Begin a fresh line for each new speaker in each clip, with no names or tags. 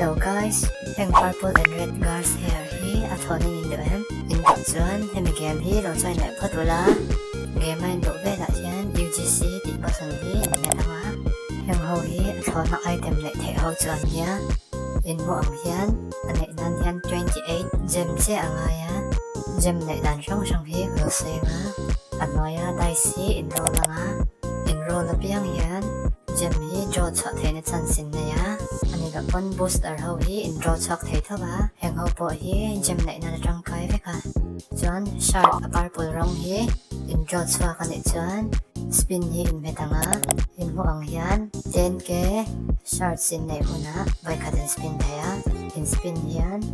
Hello guys, heng purple and red girls hair hi a thawn in in duh em? In duh chuan hemi game hi lo join leh phawt ula, game a in duh velah hian UGC tih button hi in hmet ang a, heng ho hi a thlawna item neih theih ho chu an nia, in hmuh ang hian a neih nan hian 28 gem chiah a ngai a, gem neih dan hrang hrang hi ka lo sawi ang a, a hnuaia dice hi in roll ang a, in roll apiang hian gem hi draw chhuah theihna chance in nei a, a ni loh pawn booster ho hi in draw chhuak thei tho a, heng ho pawh hi gem neih nan a tangkai vek a, chuan shirt a purple rawng hi in draw chhuak a nih chuan spin hi in hmet ang a, in hmuh ang hian 10k shards in neih hunah vawikhat in spin thei a, in spin hian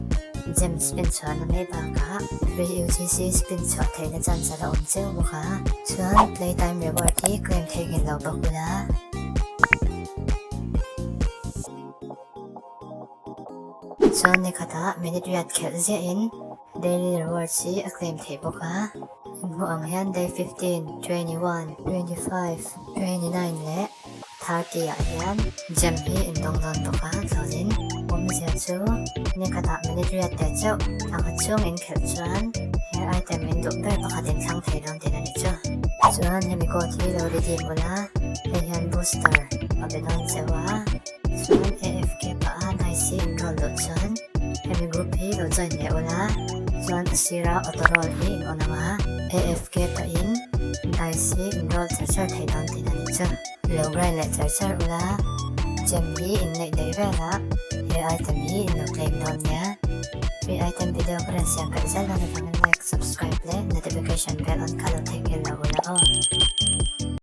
gem spin chhuahna mai bakah free UGC spin chhuah theihna chance a la awm cheu bawk a, chuan playtime reward hi claim theihnghilh lo bawk ula. Chuan ni khatah minute riat khelh ziahin daily rewards hi a claim theih bawk a, inhmuh ang hian day 15, 21, 25, 29 leh 30 ah hian gem hi indawng dawn bawk a, chuanin awmzia chu ni khatah minute riat teh chauh pakhat chhung inkhelh chuan he item in duh ber pakhat inthlang thei dawn tihna ni chu. Chuan hemi code hi lo redeem ula, hei hian booster a be dawn cheu a, chuan AFK pah a dice hi in roll loh chuan hemi group hi lo join leh ula, chuan a sira auto roll hi in on ang a, AFK pahin dice hi in roll char char thei dawn tihna ni chu. Lo grind leh char char ula, gem hi in neih daih velah he item hi in lo claim dawn nia. Free item video ka rawn siam peih zel dawn avangin like, subscribe leh notification bell on kha lo theihnghilh lo ula aw.